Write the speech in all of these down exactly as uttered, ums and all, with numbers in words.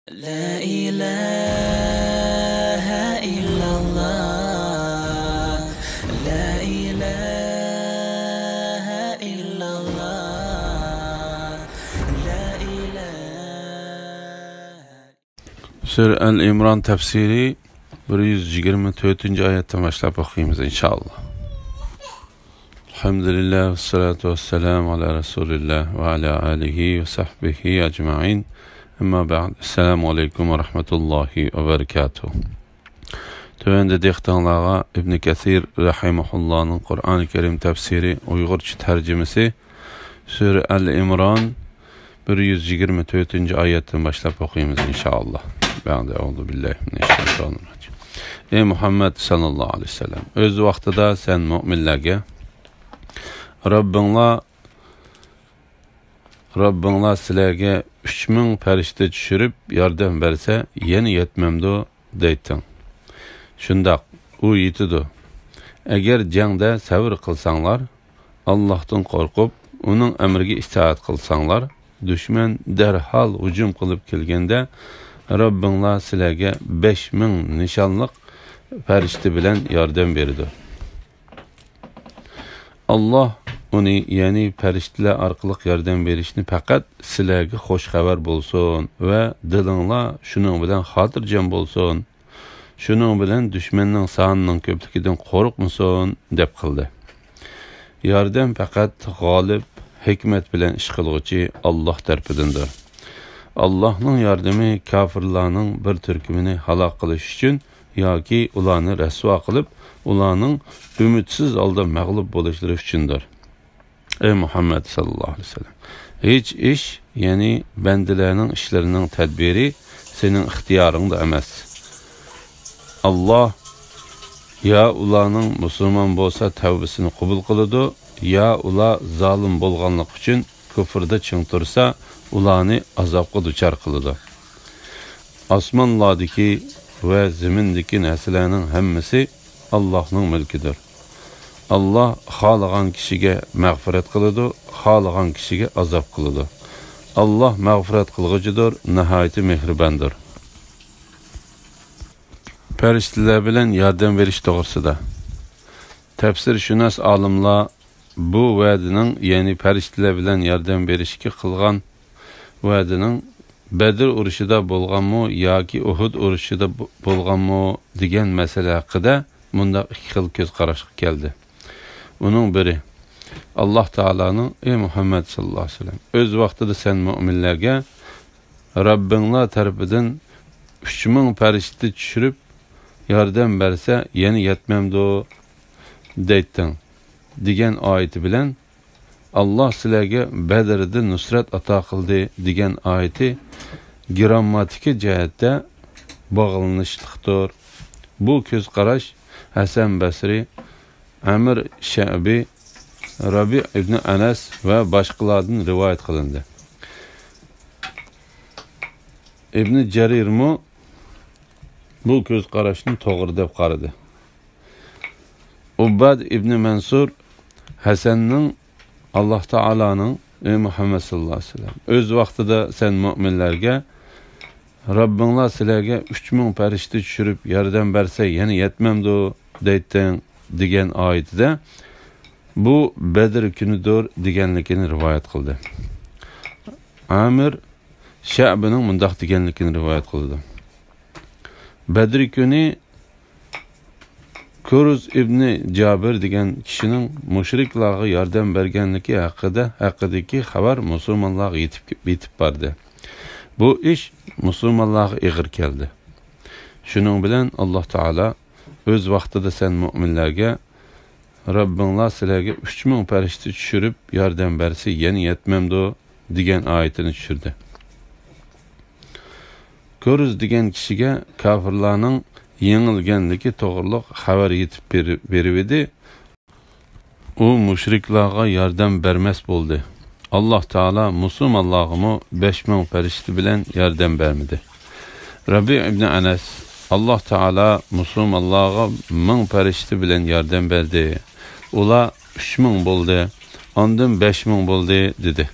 لا إله إلا الله. لا إله إلا الله. لا إله. سۈرە ئەل ئىمران تەپسىرى، بىر يۈز يىگىرمە تۆتىنچى ئايەتتىن باشلاپ ئوقۇيمىز، ئىنشائاللا. الحمد لله، والصلاة والسلام على رسول الله وعلى آله وصحبه أجمعين. أما بعد، السلام عليكم ورحمة الله وبركاته. تۆۋەندە دىققىتىڭلارغا ئىبن كەسىر رەھىمەھۇللانىڭ قۇرئانى كەرىم تەپسىرى ئۇيغۇرچە تەرجىمىسى، سۈرە ئەل ئىمران، بىر يۈز يىگىرمە تۆتىنچى ئايەتتىن باشلاپ ئوقۇيمىز، ئىنشائاللا. بەئدە، ئەئۇزۇ بىللاھى مىنەششەيتانىررەجىم. ئەي مۇھەممەد ساللاللاھۇ ئەلەيھى ۋەسەللەم، ئۆز ۋاقتىدا سەن مۆمىنلەرگە، رەببىڭلار، رەببىڭلار سىلەرگە ئۈچ مىڭ پەرىشتە چۈشۈرۈپ ياردەم بەرسە، يەنە يەتمەمدۇ؟ دەيتتىڭ. شۇنداق، ئۇ يېتىدۇ. ئەگەر جەڭدە سەۋر قىلساڭلار، ئاللاھتىن قورقۇپ، ئۇنىڭ ئەمرىگە ئىتائەت قىلساڭلار، دۈشمەن دەرھال ھۇجۇم قىلىپ كەلگەندە، رەببىڭلار سىلەرگە بەش مىڭ نىشانلىق پەرىشتە بىلەن ياردەم بېرىدۇ. ئاللاھ ئۇنى، يەنى پەرىشتىلەر ئارقىلىق ياردەم بېرىشنى پەقەت سىلەرگە خوش خەۋەر بولسۇن ۋە دىلىڭلار شۇنىڭ بىلەن خاتىرجەم بولسۇن. شۇنىڭ بىلەن دۈشمەننىڭ سانىنىڭ كۆپلۈكىدىن قورقمىسۇن، دەپ قىلدى. ياردەم پەقەت غالىب، ھېكمەت بىلەن ئىش قىلغۇچى ئاللاھ تەرىپىدىندۇر. ئاللاھنىڭ ياردىمى كاپىرلارنىڭ بىر تۈركۈمىنى ھالاك قىلىش ئۈچۈن ياكى ئۇلارنى رەسۋا قىلىپ، ئۇلارنىڭ ئۈمىدسىز ھالدا مەغلۇپ بولۇشلىرى ئۈچۈندۇر. ئەي مۇھەممەد ساللاللاھۇ ئەلەيھى ۋەسەللەم، ھېچ ئىش، يەنى بەندىلەرنىڭ ئىشلىرىنىڭ تەدبىرى سېنىڭ ئىختىيارىڭدا ئەمەس. ئاللاھ يا ئۇلارنىڭ مۇسۇلمان بولسا تەۋبىسىنى قوبۇل قىلىدۇ، يا ئۇلار زالىم بولغانلىقى ئۈچۈن كۇفرىدا چىڭ تۇرسا، ئۇلارنى ئازابقا دۇچار قىلىدۇ. ئاسمانلاردىكى ۋە زېمىندىكى نەرسىلەرنىڭ ھەممىسى ئاللاھنىڭ مۈلكىدۇر. ئاللاھ خالىغان كىشىگە مەغپىرەت قىلىدۇ، خالىغان كىشىگە ئازاب قىلىدۇ. ئاللاھ مەغپىرەت قىلغۇچىدۇر، ناھايىتى مېھرىباندۇر. پەرىشتىلەر بىلەن ياردەم بېرىش توغرىسىدا. تەپسىرشۇناس ئالىملار بۇ ۋەدىنىڭ، يەنى پەرىشتىلەر بىلەن ياردەم بېرىشكە قىلغان ۋەدىنىڭ بەدر ئۇرۇشىدا بولغانمۇ ياكى ئۇھۇد ئۇرۇشىدا بو-، بولغانمۇ دېگەن مەسىلە ھەققىدە مۇنداق ئىككى خىل كۆز قاراشقا كەلدى. ئۇنىڭ بىرى، ئاللاھ تائالانىڭ، ئەي مۇھەممەد ساللاللاھۇ ئەلەيھى ۋەسەللەم، ئۆز ۋاقتىدا سەن مۆمىنلەرگە، رەببىڭلار تەرىپىدىن ئۈچ مىڭ پەرىشتە چۈشۈرۈپ ياردەم بەرسە، يەنە يەتمەمدۇ دەيتتىڭ، دېگەن ئايىتى بىلەن، ئاللاھ سىلەرگە بەدرىدە نۇسرەت ئاتا قىلدى، دېگەن ئايىتى گىرامماتىكا جەھەتتە باغلىنىشلىقتۇر. بۇ كۆز قاراش ھەسەن بەسرى، ئەمىر شەئبى، رەبىئ ئىبنى ئەنەس ۋە باشقىلاردىن رىۋايەت قىلىندى. ئىبنى جەرىرمۇ بۇ كۆز قاراشنى توغرا دەپ قارىدى. ئۇبباد ئىبنى مەنسۇر ھەسەننىڭ، ئاللاھ تائالانىڭ، ئەي مۇھەممەد ساللاللاھۇ ئەلەيھى ۋەسەللەم، ئۆز ۋاقتىدا سەن مۆمىنلەرگە، رەببىڭلار سىلەرگە ئۈچ مىڭ پەرىشتە چۈشۈرۈپ ياردەم بەرسە يەنە يەتمەمدۇ دەيتتىڭ، دېگەن ئايىتىدە، بۇ بەدر كۈنىدۇر دېگەنلىكىنى رىۋايەت قىلدى. ئامىر شەئبىنىڭ مۇنداق دېگەنلىكىنى رىۋايەت قىلىدۇ. بەدر كۈنى كۇرز ئىبنى جابىر دېگەن كىشىنىڭ مۇشرىكلارغا ياردەم بەرگەنلىكى ھەققىدە، ھەققىدىكى خەۋەر مۇسۇلمانلارغا يېتىپ، يېتىپ باردى. بۇ ئىش مۇسۇلمانلارغا ئېغىر كەلدى. شۇنىڭ بىلەن ئاللاھ تائالا، ئۆز ۋاقتىدا سەن مۆمىنلەرگە، رەببىڭلار سىلەرگە ئۈچ مىڭ پەرىشتە چۈشۈرۈپ ياردەم بەرسە يەنە يەتمەمدۇ دېگەن ئايىتىنى چۈشۈردى. كۇرز دېگەن كىشىگە كاپىرلارنىڭ يېڭىلگەنلىكى توغرۇلۇق خەۋەر يېتىپ بېرى-، بېرىۋىدى. ئۇ مۇشرىكلارغا ياردەم بەرمەس بولدى. ئاللاھ تائالا مۇسۇلمانلارغىمۇ بەش مىڭ پەرىشتە بىلەن ياردەم بەرمىدى. رەبىئ ئىبنى ئەنەس، ئاللاھ تائالا مۇسۇلمانلارغا مىڭ پەرىشتە بىلەن ياردەم بەردى. ئۇلار ئۈچ مىڭ بولدى، ئاندىن بەش مىڭ بولدى، دېدى.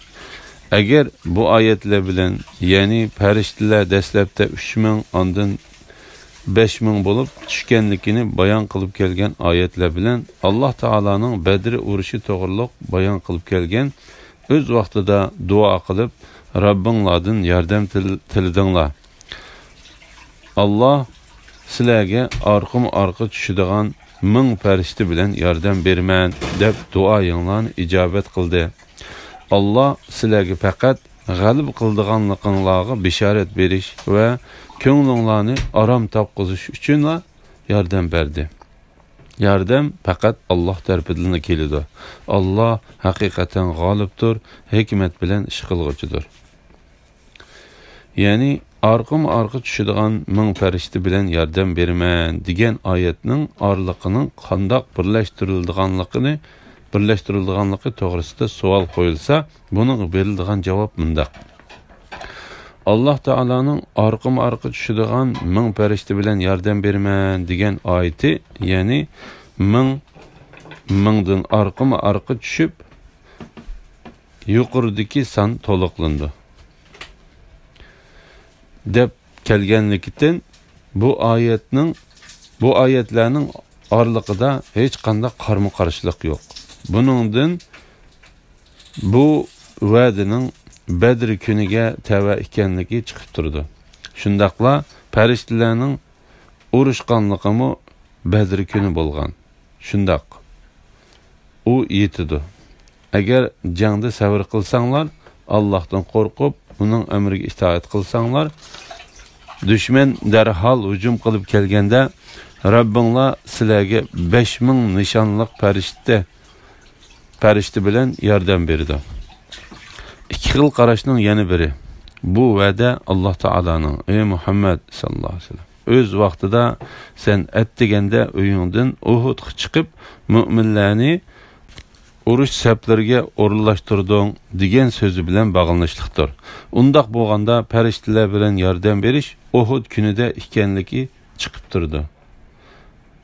ئەگەر بۇ ئايەتلەر بىلەن، يەنى پەرىشتىلەر دەسلەپتە ئۈچ مىڭ، ئاندىن بەش مىڭ بولۇپ چۈشكەنلىكىنى بايان قىلىپ كەلگەن ئايەتلەر بىلەن ئاللاھ تائالانىڭ بەدر ئۇرۇشى توغرۇلۇق بايان قىلىپ كەلگەن، ئۆز ۋاقتىدا دۇئا قىلىپ، رەببىڭلاردىن ياردەم تىل-، تىلىدىڭلار. ئاللاھ سىلەرگە ئارقىمۇ ئارقا چۈشىدىغان مىڭ پەرىشتە بىلەن ياردەم بېرىمەن، دەپ دۇئايىڭلارنى ئىجابەت قىلدى. ئاللاھ سىلەرگە پەقەت غەلىبە قىلىدىغانلىقىڭلارغا بېشارەت بېرىش ۋە كۆڭلۈڭلارنى ئارام تاپقۇزۇش ئۈچۈنلا ياردەم بەردى. ياردەم پەقەت ئاللاھ تەرىپىدىنلا كېلىدۇ. ئاللاھ ھەقىقەتەن غالىبتۇر، ھېكمەت بىلەن ئىش قىلغۇچىدۇر. يەنى ئارقىمۇ ئارقا چۈشىدىغان مىڭ پەرىشتە بىلەن ياردەم بېرىمەن دېگەن ئايەتنىڭ ئارىلىقىنىڭ قانداق بىرلەشتۈرۈلىدىغانلىقىنى، بىرلەشتۈرۈلىدىغانلىقى توغرىسىدا سوئال قويۇلسا، بۇنىڭغا بېرىلىدىغان جاۋاب مۇنداق. ئاللاھ تائالانىڭ ئارقىمۇ ئارقا چۈشىدىغان مىڭ پەرىشتە بىلەن ياردەم بېرىمەن دېگەن ئايىتى، يەنى مىڭ، مىڭدىن ئارقىمۇ ئارقا چۈشۈپ، يۇقىرىدىكى سان تولۇقلىنىدۇ، دەپ كەلگەنلىكتىن، بۇ ئايەتنىڭ، بۇ ئايەتلەرنىڭ ئارىلىقىدا ھېچقانداق قارمۇ قارشىلىق يوق. بۇنىڭدىن بۇ ۋەدىنىڭ بەدر كۈنىگە تەۋە ئىكەنلىكى چىقىپ تۇرىدۇ. شۇنداقلا پەرىشتىلەرنىڭ ئۇرۇشقانلىقىمۇ بەدر كۈنى بولغان. شۇنداق. ئۇ ئېيتىدۇ، ئەگەر جەڭدە سەۋر قىلساڭلار، ئاللاھتىن قورقۇپ، ئۇنىڭ ئەمرىگە ئىتائەت قىلساڭلار، دۈشمەن دەرھال ھۇجۇم قىلىپ كەلگەندە، رەببىڭلار سىلەرگە بەش مىڭ نىشانلىق پەرىشتە، پەرىشتە بىلەن ياردەم بېرىدۇ. ئىككى خىل قاراشنىڭ يەنە بىرى، بۇ ۋەدە ئاللاھ تائالانىڭ، ئەي مۇھەممەد ساللاللاھۇ ئەلەيھى ۋەسەللەم، ئۆز ۋاقتىدا سەن ئەتىگەندە ئۆيۈڭدىن ئۇھۇدقا چىقىپ، مۆمىنلەرنى ئۇرۇش سەپلىرىگە ئورۇنلاشتۇردۇڭ، دېگەن سۆزى بىلەن باغلىنىشلىقتۇر. ئۇنداق بولغاندا، پەرىشتىلەر بىلەن ياردەم بېرىش ئۇھۇد كۈنىدە ئىكەنلىكى چىقىپ تۇرىدۇ.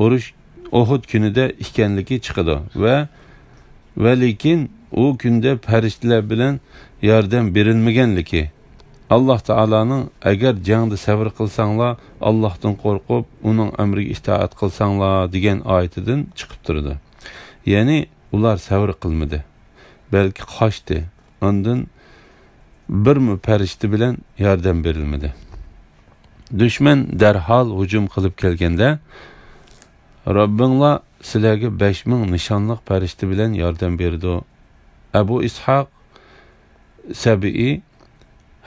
ئۇرۇش ئۇھۇد كۈنىدە ئىكەنلىكى چىقىدۇ ۋە، ۋە لېكىن ئۇ كۈندە پەرىشتىلەر بىلەن ياردەم بېرىلمىگەنلىكى، ئاللاھ تائالانىڭ، ئەگەر جەڭدە سەۋر قىلساڭلار، ئاللاھتىن قورقۇپ، ئۇنىڭ ئەمرىگە ئىتائەت قىلساڭلار، دېگەن ئايىتىدىن چىقىپ تۇرىدۇ. يەنى ئۇلار سەۋر قىلمىدى، بەلكى قاچتى. ئاندىن بىرمۇ پەرىشتە بىلەن ياردەم بېرىلمىدى. دۈشمەن دەرھال ھۇجۇم قىلىپ كەلگەندە، رەببىڭلار سىلەرگە بەش مىڭ نىشانلىق پەرىشتە بىلەن ياردەم بېرىدۇ. ئەبۇ ئىسھاق سەبىئى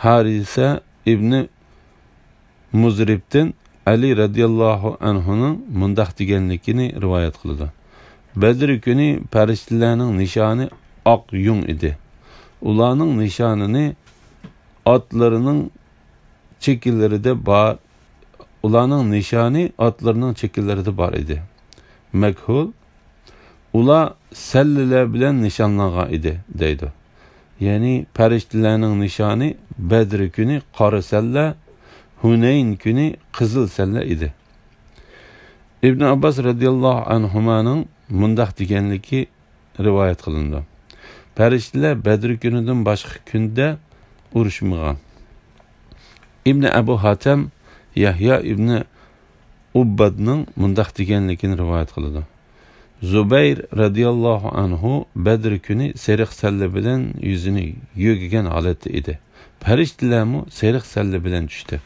ھارىسە ئىبنى مۇزرىبتىن ئەلى رەزىياللاھۇ ئەنھۇنىڭ مۇنداق دېگەنلىكىنى رىۋايەت قىلىدۇ. بەدر كۈنى پەرىشتىلەرنىڭ نىشانى ئاق يۇڭ ئىدى. ئۇلارنىڭ نىشانىنى ئاتلىرىنىڭ چېكىلىرىدە بار، ئۇلارنىڭ نىشانى ئاتلىرىنىڭ چېكىلىرىدە بار ئىدى. مەكھۇل، ئۇلار سەللىلەر بىلەن نىشانلانغان ئىدى، دەيدۇ. يەنى پەرىشتىلەرنىڭ نىشانى بەدر كۈنى قارا سەللە، ھۇنەين كۈنى قىزىل سەللە ئىدى. ئىبن ئابباس رەزىياللاھۇ ئەنھۇمانىڭ مۇنداق دېگەنلىكى رىۋايەت قىلىنىدۇ. پەرىشتىلەر بەدر كۈنىدىن باشقا كۈندە ئۇرۇشمىغان. ئىبن ئەبۇ ھاتەم يەھيا ئىبن ئۇببادنىڭ مۇنداق دېگەنلىكىنى رىۋايەت قىلىدۇ. زۇبەير رەزىياللاھۇ ئەنھۇ بەدر كۈنى سېرىق سەللە بىلەن يۈزىنى يۆگىگەن ھالەتتە ئىدى. پەرىشتىلەرمۇ سېرىق سەللە بىلەن چۈشتى.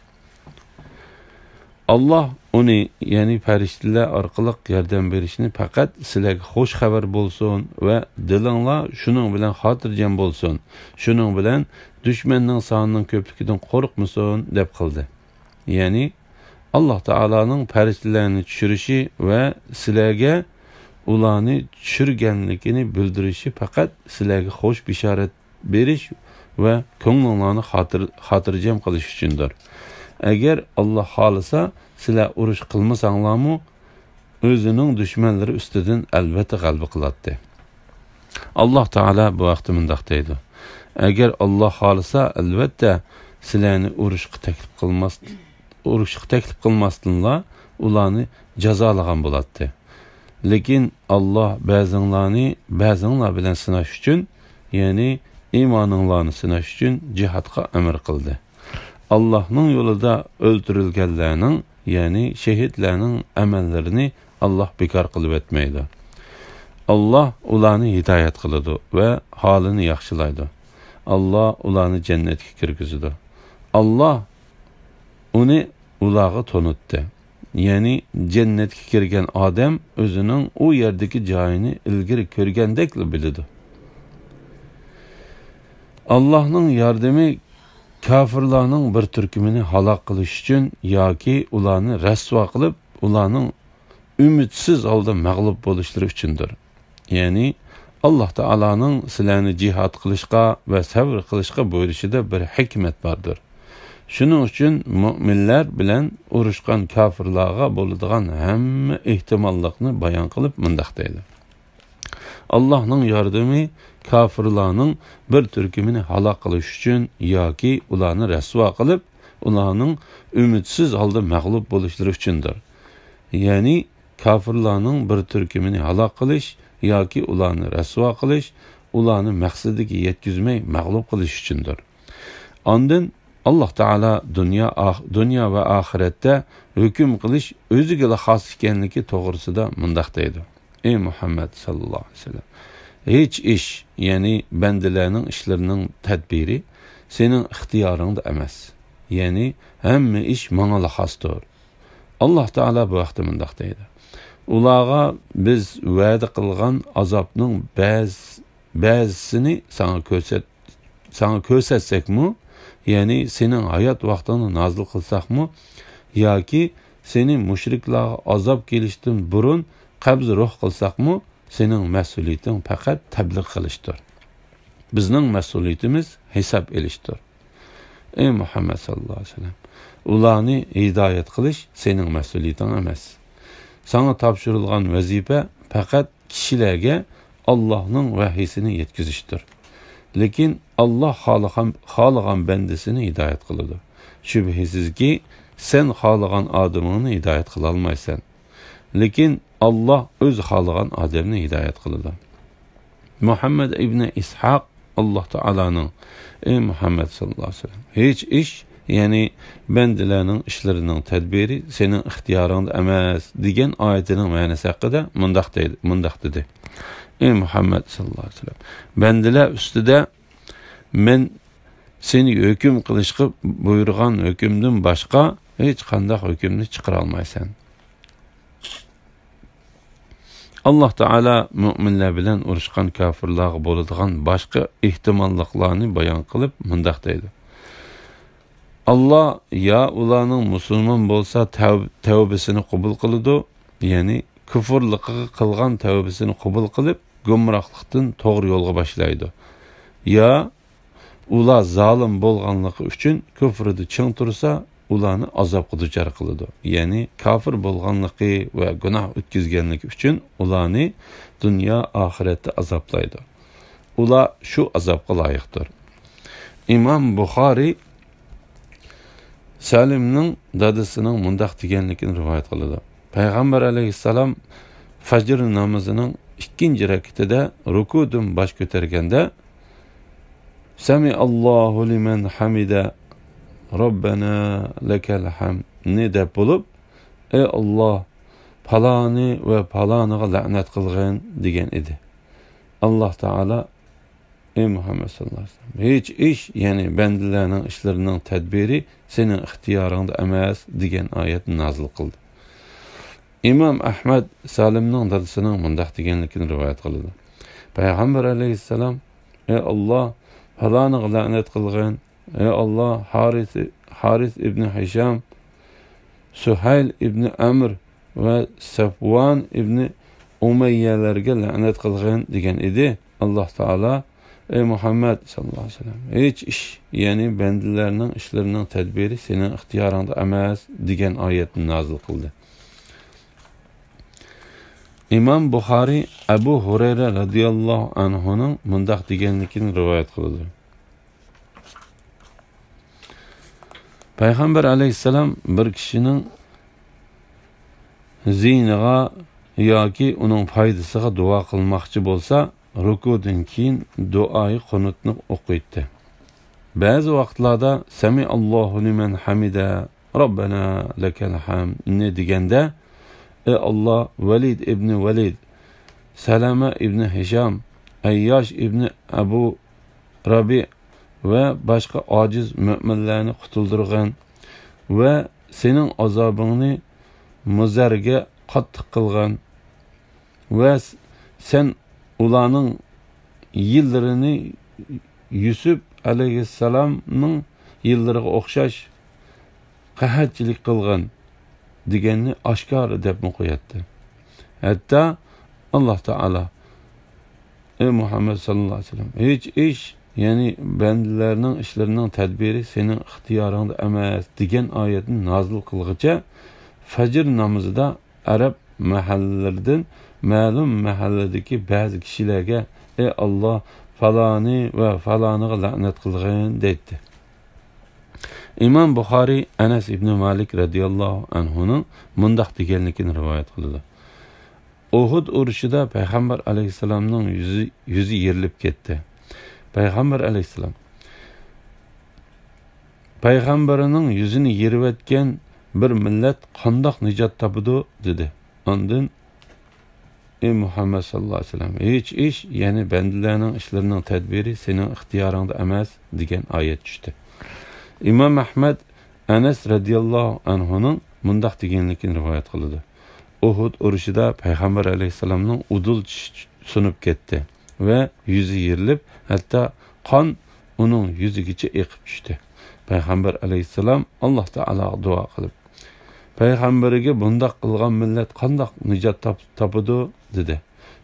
ئاللاھ ئۇنى، يەنى پەرىشتىلەر ئارقىلىق ياردەم بېرىشنى پەقەت سىلەرگە خۇش خەۋەر بولسۇن ۋە دىلىڭلار شۇنىڭ بىلەن خاتىرجەم بولسۇن، شۇنىڭ بىلەن دۈشمەننىڭ سانىنىڭ كۆپلۈكىدىن قورقمىسۇن، دەپ قىلدى. يەنى ئاللاھ تائالانىڭ پەرىشتىلەرنى چۈشۈرۈشى ۋە سىلەرگە ئۇلارنى چۈشۈرگەنلىكىنى بىلدۈرۈشى پەقەت سىلەرگە خۇش بېشارەت بېرىش ۋە كۆڭلۈڭلارنى خاتىر-، خاتىرجەم قىلىش ئۈچۈندۇر. ئەگەر ئاللاھ خالىسا، سىلەر ئۇرۇش قىلمىساڭلارمۇ، ئۆزىنىڭ دۈشمەنلىرى ئۈستىدىن ئەلۋەتتە غەلىبە قىلاتتى. ئاللاھ تائالا بۇ ھەقتە مۇنداق دەيدۇ: ئەگەر ئاللاھ خالىسا، ئەلۋەتتە سىلەرنى ئۇرۇشقا تەكلىپ قىلماس-، ئۇرۇشقا تەكلىپ قىلماستىنلا ئۇلارنى جازالىغان بولاتتى. لېكىن ئاللاھ بەزىڭلارنى بەزىڭلار بىلەن سىناش ئۈچۈن، يەنى ئىمانىڭلارنى سىناش ئۈچۈن جىھادقا ئەمر قىلدى. ئاللاھنىڭ يولىدا ئۆلتۈرۈلگەنلەرنىڭ، يەنى شېھىتلەرنىڭ ئەمەللىرىنى ئاللاھ بىكار قىلىۋەتمەيدۇ. ئاللاھ ئۇلارنى ھىدايەت قىلىدۇ ۋە ھالىنى ياخشىلايدۇ. ئاللاھ ئۇلارنى جەننەتكە كىرگۈزىدۇ. ئاللاھ ئۇنى ئۇلارغا تونۇتتى. يەنى جەننەتكە كىرگەن ئادەم ئۆزىنىڭ ئۇ يەردىكى جايىنى ئىلگىرى كۆرگەندەكلا بىلىدۇ. ئاللاھنىڭ ياردىمى كاپىرلارنىڭ بىر تۈركۈمىنى ھالاك قىلىش ئۈچۈن ياكى ئۇلارنى رەسۋا قىلىپ، ئۇلارنىڭ ئۈمىدسىز ھالدا مەغلۇپ بولۇشلىرى ئۈچۈندۇر. يەنى، ئاللاھ تائالانىڭ سىلەرنى جىھاد قىلىشقا ۋە سەۋر قىلىشقا بۇيرۇشىدا بىر ھېكمەت باردۇر. شۇنىڭ ئۈچۈن مۆمىنلەر بىلەن ئۇرۇشقان كاپىرلارغا بولىدىغان ھەممە ئېھتىماللىقنى بايان قىلىپ مۇنداق دەيدۇ: ئاللاھنىڭ ياردىمى كاپىرلارنىڭ بىر تۈركۈمىنى ھالاك قىلىش ئۈچۈن ياكى ئۇلارنى رەسۋا قىلىپ، ئۇلارنىڭ ئۈمىدسىز ھالدا مەغلۇپ بولۇشلىرى ئۈچۈندۇر. يەنى، كاپىرلارنىڭ بىر تۈركۈمىنى ھالاك قىلىش ياكى ئۇلارنى رەسۋا قىلىش، ئۇلارنى مەقسىتىگە يەتكۈزمەي مەغلۇپ قىلىش ئۈچۈندۇر. ئاندىن ئاللاھ تائالا دۇنيا، ئاخ-، دۇنيا ۋە ئاخىرەتتە ھۆكۈم قىلىش ئۆزىگىلا خاس ئىكەنلىكى توغرىسىدا مۇنداق دەيدۇ: ئەي مۇھەممەد ساللاللاھۇ ئەلەيھى ۋەسەللەم، ھېچ ئىش، يەنى بەندىلەرنىڭ ئىشلىرىنىڭ تەدبىرى سېنىڭ ئىختىيارىڭدا ئەمەس. يەنى ھەممە ئىش ماڭىلا خاستۇر. ئاللاھ تائالا بۇ ھەقتە مۇنداق دەيدۇ: ئۇلارغا بىز ۋەدە قىلغان ئازابنىڭ بەز-، بەزىسىنى ساڭا كۆرسەت-، ساڭا كۆرسەتسەكمۇ، يەنى سېنىڭ ھايات ۋاقتىڭدا نازىل قىلساقمۇ، ياكى سېنى مۇشرىكلارغا ئازاب كېلىشتىن بۇرۇن قەبزى روھ قىلساقمۇ، سېنىڭ مەسئۇلىيىتىڭ پەقەت تەبلىغ قىلىشتۇر. بىزنىڭ مەسئۇلىيىتىمىز ھېساب ئېلىشتۇر. ئەي مۇھەممەد ساللاللاھۇ ئەلەيھى ۋەسەللەم، ئۇلارنى ھىدايەت قىلىش سېنىڭ مەسئۇلىيىتىڭ ئەمەس. ساڭا تاپشۇرۇلغان ۋەزىپە پەقەت كىشىلەرگە ئاللاھنىڭ ۋەھىيسىنى يەتكۈزۈشتۇر. لېكىن ئاللاھ خالىغان، خالىغان بەندىسىنى ھىدايەت قىلىدۇ. شۈبھىسىزكى، سەن خالىغان ئادىمىڭنى ھىدايەت قىلالمايسەن. لېكىن ئاللاھ ئۆزى خالىغان ئادەمنى ھىدايەت قىلىدۇ. مۇھەممەد ئىبنى ئىسھاق ئاللاھ تائالانىڭ، ئەي مۇھەممەد ساللاللاھۇ ئەلەيھى ۋەسەللەم، ھېچ ئىش، يەنى بەندىلەرنىڭ ئىشلىرىنىڭ تەدبىرى سېنىڭ ئىختىيارىڭدا ئەمەس، دېگەن ئايىتىنىڭ مەنىسى ھەققىدە مۇنداق دەيدۇ، مۇنداق دېدى: ئەي مۇھەممەد ساللاللاھۇ ئەلەيھى ۋەسەللەم، بەندىلەر ئۈستىدە مەن سېنى ھۆكۈم قىلىشقا بۇيرۇغان ھۆكۈمدىن باشقا ھېچقانداق ھۆكۈمنى چىقىرالمايسەن. ئاللاھ تائالا مۆمىنلەر بىلەن ئۇرۇشقان كاپىرلارغا بولىدىغان باشقا ئېھتىماللىقلارنى بايان قىلىپ مۇنداق دەيدۇ: ئاللاھ يا ئۇلارنىڭ مۇسۇلمان بولسا تەۋ-، تەۋبىسىنى قوبۇل قىلىدۇ، يەنى كۇفۇرلۇقىغا قىلغان تەۋبىسىنى قوبۇل قىلىپ، گۇمراھلىقتىن توغرا يولغا باشلايدۇ. يا ئۇلار زالىم بولغانلىقى ئۈچۈن كۇفرىدا چىڭ تۇرسا، ئۇلارنى ئازابقا دۇچار قىلىدۇ. يەنى كاپىر بولغانلىقى ۋە گۇناھ ئۆتكۈزگەنلىكى ئۈچۈن ئۇلارنى دۇنيا ئاخىرەتتە ئازابلايدۇ. ئۇلار شۇ ئازابقا لايىقتۇر. ئىمام بۇخارىي سالىمنىڭ دادىسىنىڭ مۇنداق دېگەنلىكىنى رىۋايەت قىلىدۇ. پەيغەمبەر ئەلەيھىسسالام فەجر نامىزىنىڭ ئىككىنچى رەكىتىدە رۇكۇدىن باش كۆتەرگەندە، سەمىئاللاھۇ لىمەن ھەمىدە، رەببەنا لەكەل ھەمدنى دەپ بولۇپ، ئەي ئاللاھ، پالانى ۋە پالانىغا لەنەت قىلغىن، دېگەن ئىدى. ئاللاھ تائالا، ئەي مۇھەممەد ساللاللاھۇ ئەلەيھى ۋەسەللەم، ھېچ ئىش، يەنى بەندىلەرنىڭ ئىشلىرىنىڭ تەدبىرى سېنىڭ ئىختىيارىڭدا ئەمەس، دېگەن ئايەتنى نازىل قىلدى. ئىمام ئەھمەد سالىمنىڭ دادىسىنىڭ مۇنداق دېگەنلىكىنى رىۋايەت قىلىدۇ. پەيغەمبەر ئەلەيھىسسالام، ئەي ئاللاھ، پالانىغا لەنەت قىلغىن، ئەي ئاللاھ، ھارىس، ھارىس ئىبنى ھىشام، سۇھەيل ئىبنى ئەمر ۋە سەفۋان ئىبنى ئۇمەييەلەرگە لەنەت قىلغىن، دېگەن ئىدى. ئاللاھ تائالا، ئەي مۇھەممەد ساللاللاھۇ ئەلەيھى ۋەسەللەم، ھېچ ئىش، يەنى بەندىلەرنىڭ ئىشلىرىنىڭ تەدبىرى سېنىڭ ئىختىيارىڭدا ئەمەس، دېگەن ئايەتنى نازىل قىلدى. ئىمام بۇخارىي ئەبۇ ھۇرەيرە رەزىياللاھۇ ئەنھۇنىڭ مۇنداق دېگەنلىكىنى رىۋايەت قىلىدۇ. پەيغەمبەر ئەلەيھىسسالام بىر كىشىنىڭ زىيىنىغا ياكى ئۇنىڭ پايدىسىغا دۇئا قىلماقچى بولسا، رۇكۇدىن كېيىن دۇئائى قۇنۇتنى ئوقۇيتتى. بەزى ۋاقىتلاردا سەمىئاللاھۇ لىمەن ھەمىدە، رەببەنا لەكەل ھەمدنى دېگەندە، ئەي ئاللا، ۋەلىد ئىبنى ۋەلىد، سەلەمە ئىبنى ھىشام، ئەيياش ئىبنى ئەبۇ رەبىئ ۋە باشقا ئاجىز مۆمىنلەرنى قۇتۇلدۇرغىن ۋە سېنىڭ ئازابىڭنى مۇزەرگە قاتتىق قىلغىن ۋە سەن ئۇلارنىڭ يىللىرىنى يۈسۈپ ئەلەيھىسسالامنىڭ يىللىرىغا ئوخشاش قەھەتچىلىك قىلغىن دېگەننى ئاشكارا دەپمۇ قوياتتى. ھەتتا ئاللا تائالا، ئەي مۇھەممەد ساللاللاھۇ ئەلەيھى ۋەسەللەم، ھېچ ئىش، يەنى بەندىلەرنىڭ ئىشلىرىنىڭ تەدبىرى سېنىڭ ئىختىيارىڭدا ئەمەس دېگەن ئايەتنى نازىل قىلغىچە، فەجر نامىزىدا ئەرەب مەھەللىلىرىدىن مەلۇم مەھەللىدىكى بەزى كىشىلەرگە، ئەي ئاللا، پالانى ۋە پالانىغا لەنەت قىلغىن دەيتتى. ئىمام بۇخارىي ئەنەس ئىبنى مالىك رەزىياللاھۇ ئەنھۇنىڭ مۇنداق دېگەنلىكىنى رىۋايەت قىلىدۇ. ئۇھۇد ئۇرۇشىدا پەيغەمبەر ئەلەيھىسسالامنىڭ يۈزى، يۈزى يېرىلىپ كەتتى. پەيغەمبەر ئەلەيھىسسالام، پەيغەمبىرىنىڭ يۈزىنى يېرىۋەتكەن بىر مىللەت قانداق نىجات تاپىدۇ؟ دېدى. ئاندىن، ئى مۇھەممەد ساللاللاھۇ ئەلەيھى ۋەسەللەم، ھېچ ئىش، يەنى بەندىلەرنىڭ ئىشلىرىنىڭ تەدبىرى سېنىڭ ئىختىيارىڭدا ئەمەس، دېگەن ئايەت چۈشتى. ئىمام ئەھمەد ئەنەس رەزىياللاھۇ ئەنھۇنىڭ مۇنداق دېگەنلىكىنى رىۋايەت قىلىدۇ. ئۇھۇد ئۇرۇشىدا پەيغەمبەر ئەلەيھىسسالامنىڭ ئۇدۇل چىشى سۇنۇپ كەتتى ۋە يۈزى يېرىلىپ، ھەتتا قان ئۇنىڭ يۈزىگىچە ئېقىپ چۈشتى. پەيغەمبەر ئەلەيھىسسالام ئاللا تائالاغا دۇئا قىلىپ، پەيغەمبىرىگە بۇنداق قىلغان مىللەت قانداق نىجات تاپ-، تاپىدۇ؟ دېدى.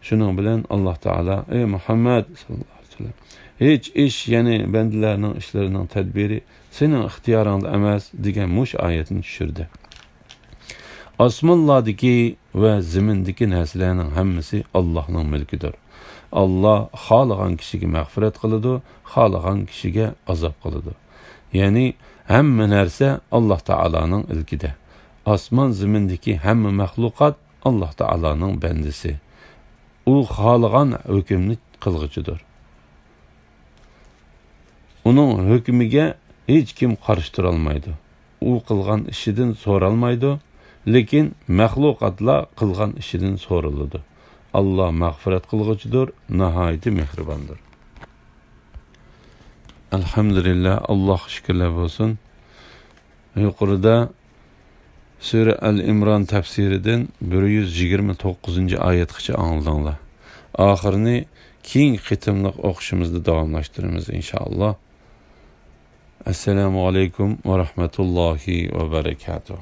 شۇنىڭ بىلەن ئاللا تائالا، ئەي مۇھەممەد ساللاللاھۇ ئەلەيھى ۋەسەللەم، ھېچ ئىش، يەنى بەندىلەرنىڭ ئىشلىرىنىڭ تەدبىرى سېنىڭ ئىختىيارىڭدا ئەمەس، دېگەن مۇشۇ ئايەتنى چۈشۈردى. ئاسمانلاردىكى ۋە زېمىندىكى نەرسىلەرنىڭ ھەممىسى ئاللاھنىڭ مۈلكىدۇر. ئاللا خالىغان كىشىگە مەغپىرەت قىلىدۇ، خالىغان كىشىگە ئازاب قىلىدۇ. يەنى ھەممە نەرسە ئاللا تائالانىڭ ئىلكىدە. ئاسمان زېمىندىكى ھەممە مەخلۇقات ئاللا تائالانىڭ بەندىسى. ئۇ خالىغان ھۆكۈمنى قىلغۇچىدۇر. ئۇنىڭ ھۆكمىگە ھېچكىم قارشى تۇرالمايدۇ. ئۇ قىلغان ئىشىدىن سورالمايدۇ، لېكىن مەخلۇقاتلار قىلغان ئىشىدىن سورىلىدۇ. ئاللا مەغپىرەت قىلغۇچىدۇر، ناھايىتى مېھرىباندۇر. ئەلھەمدۇلىللا، ئاللاغا شۈكۈرلەر بولسۇن. يۇقىرىدا سۈرە ئەل ئىمران تەپسىرىدىن بىر يۈز يىگىرمە توققۇزىنچى ئايەتكىچە ئاڭلىدىڭلار. ئاخىرىنى كېيىنكى قېتىملىق ئوقۇشىمىزدا داۋاملاشتۇرىمىز، ئىنشائاللا. ئەسسالامۇ ئەلەيكۇم ۋە رەھمەتۇللاھى ۋە بەرەكاتۇھ.